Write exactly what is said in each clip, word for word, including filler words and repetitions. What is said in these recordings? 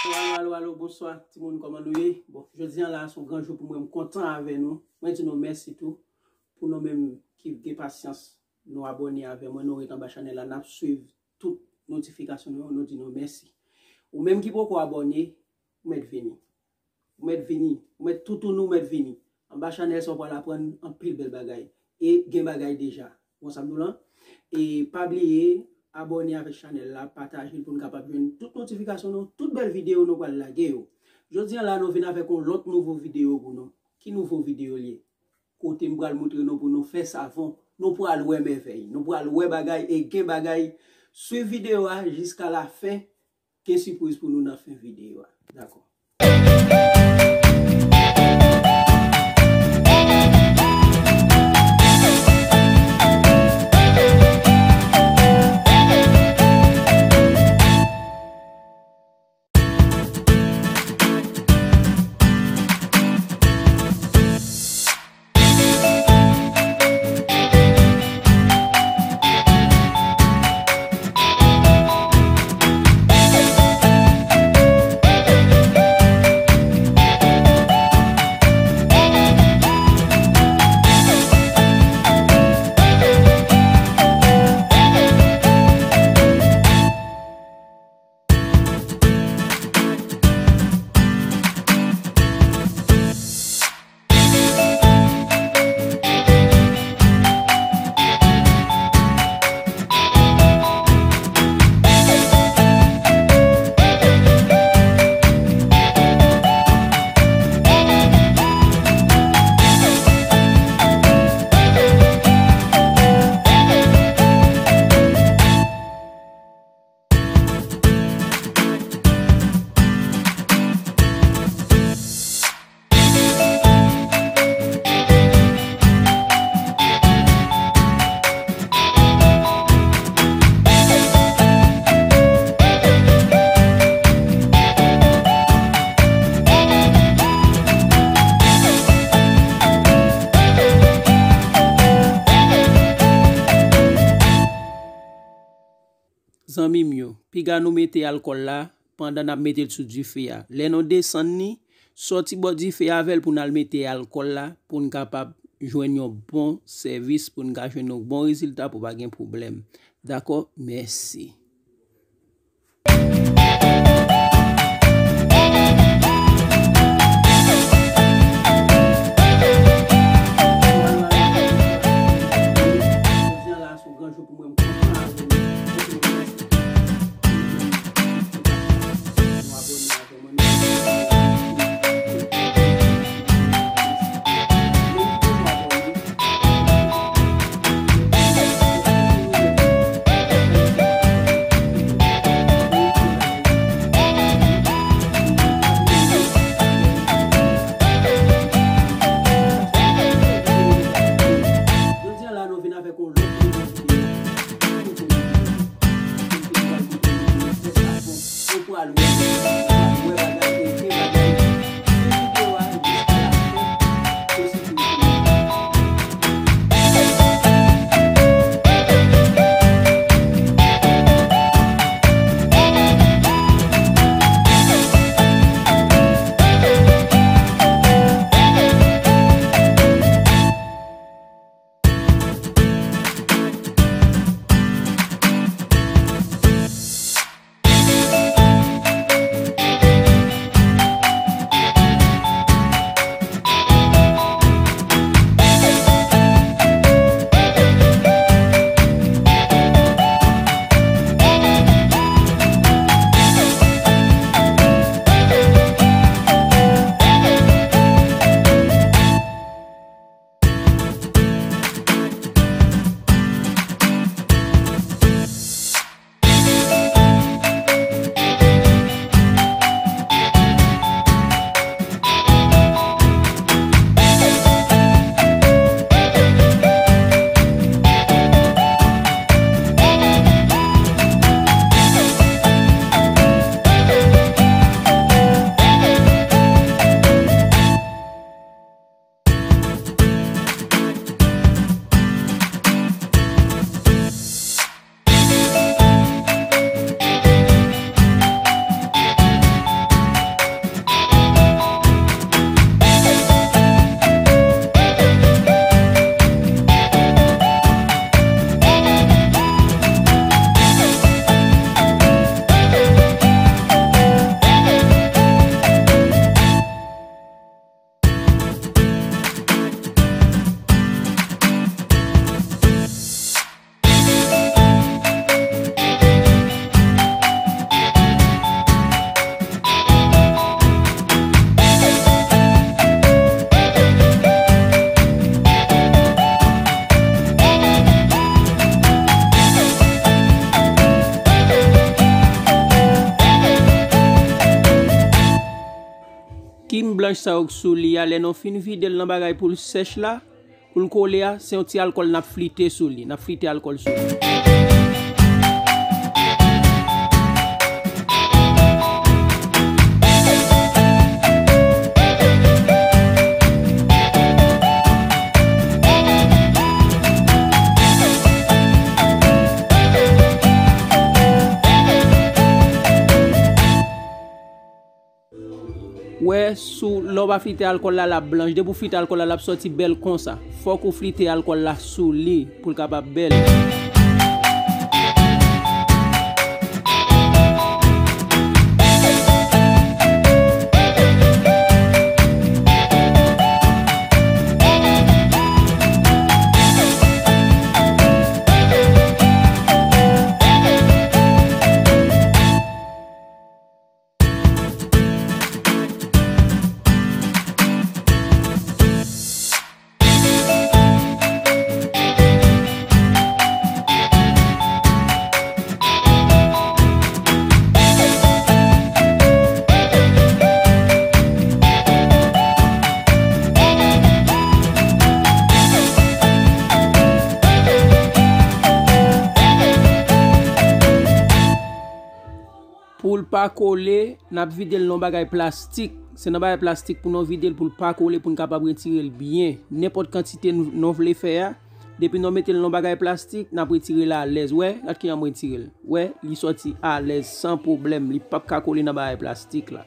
Alo, alo, alo, alo, bonswa, timoun, kòman nou ye? Bon, jodi a la, se yon gran jou pou mwen, m kontan avè nou. Mwen di nou mèsi tou pou nou menm ki gen pasyans, nou abòne avè mwen, nou ret anba chanèl la, n ap swiv tout notifikasyon nou, nou di nou mèsi. Ou menm ki poko abòne, ou mèt vini. Ou mèt vini. Ou mèt toutouni, ou mèt vini. Anba chanèl sa, ou pral aprann anpil bèl bagay. E gen bagay deja. Bon, sa m di w lan. E pa bliye, abòne avèk chanèl la, pataje l pou n kapab jwenn tout notifikasyon nou, tout bèl videyo nou pral lage yo. Jodi a la, nou vin avèk yon lòt nouvo videyo pou nou. Ki nouvo videyo l ye? Kote m pral montre nou pou nou fè savon. Nou pral wè mèvèy. Nou pral wè bagay e gen bagay. Swiv videyo a jiska la fen. Gen sipriz pou nou nan fen videyo a. Dakò. Zanmi m yo, piga nou mete alkòl la pandan n ap mete l sou dife a. Lè nou desann li, sòti bò dife a avè l pou n al mete alkòl la, pou n kapab jwenn yon bon sèvis, pou n ka jwenn yon bon rezilta, pou pa gen pwoblèm. Dakò? Mèsi. Jodi a la, nou vin avèk yon lòt nouvo videyo. Kote videyo? Kote videyo? Kote videyo? Kote videyo? Kote videyo? Ou pral wè, ou pral wè bagay, e gen bagay. Swiv videyo a jiska la fen. Mèsi pou ou. Blanch sa yo k sou li a, lè nou fin vide l nan bagay pou l sèch la, pou l kole a, se yon ti alkòl n ap flite sou li. N ap flite alkòl sou li. Wè, sou, lè w pa flite alkòl la, l ap blanch. Depi w flite alkòl la, l ap sòti bèl konsa. Fòk ou flite alkòl la sou li pou l kapab bèl. Pou l pa kole, n ap vide l nan bagay plastik. Se nan bagay plastik pou nou vide l, pou l pa kole, pou n kapab retire l byen. Nenpòt kantite n- nou vle fè a, depi nou mete l nan bagay plastik, n ap retire l alèz. Wè, gad kijan m retire l. Wè, li sòti alèz, san pwoblèm. Li p ap ka kole nan bagay plastik la.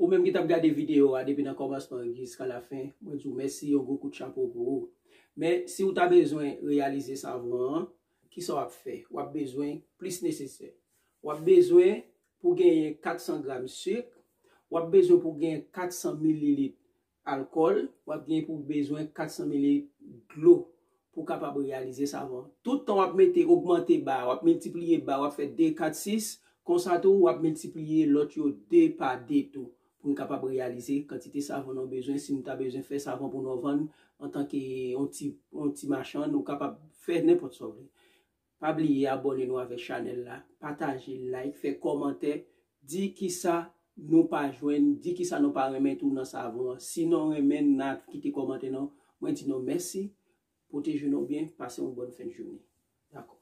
Ou menm ki t ap gade videyo a depi nan kòmansman jiska lafen, mwen di w mèsi, yon gwo kout chapo pou ou. Men, si w ta bezwen reyalize savon an, kisa w ap fè? W ap bezwen plis nesesè. W ap bezwen pou genyen kat san gram sik, w ap bezwen pou genyen kat san mililit alkòl, w ap gen pou bezwen kat san mililit dlo pou w kapab reyalize savon. Tout tan w ap mete, ogmante ba a, w ap miltipliye ba a, w ap fè de, kat, sis, konsa tou, w ap miltipliye lòt yo de pa de tou, pou n kapab reyalize kantite savon nou bezwen. Si nou ta bezwen fè savon pou nou vann antanke yon ti, yon ti machann, ou kapab fè nenpòt sa w vle. Pa bliye abòne nou avèk chanèl la, pataje, like, fè kòmantè, di kisa nou pa jwenn, di kisa nou pa renmen tou nan savon an. Si nou renmen, n a kite kòmantè nou. Mwen di nou mèsi, pwoteje nou byen, pase yon bòn fen de jounen. Dakò.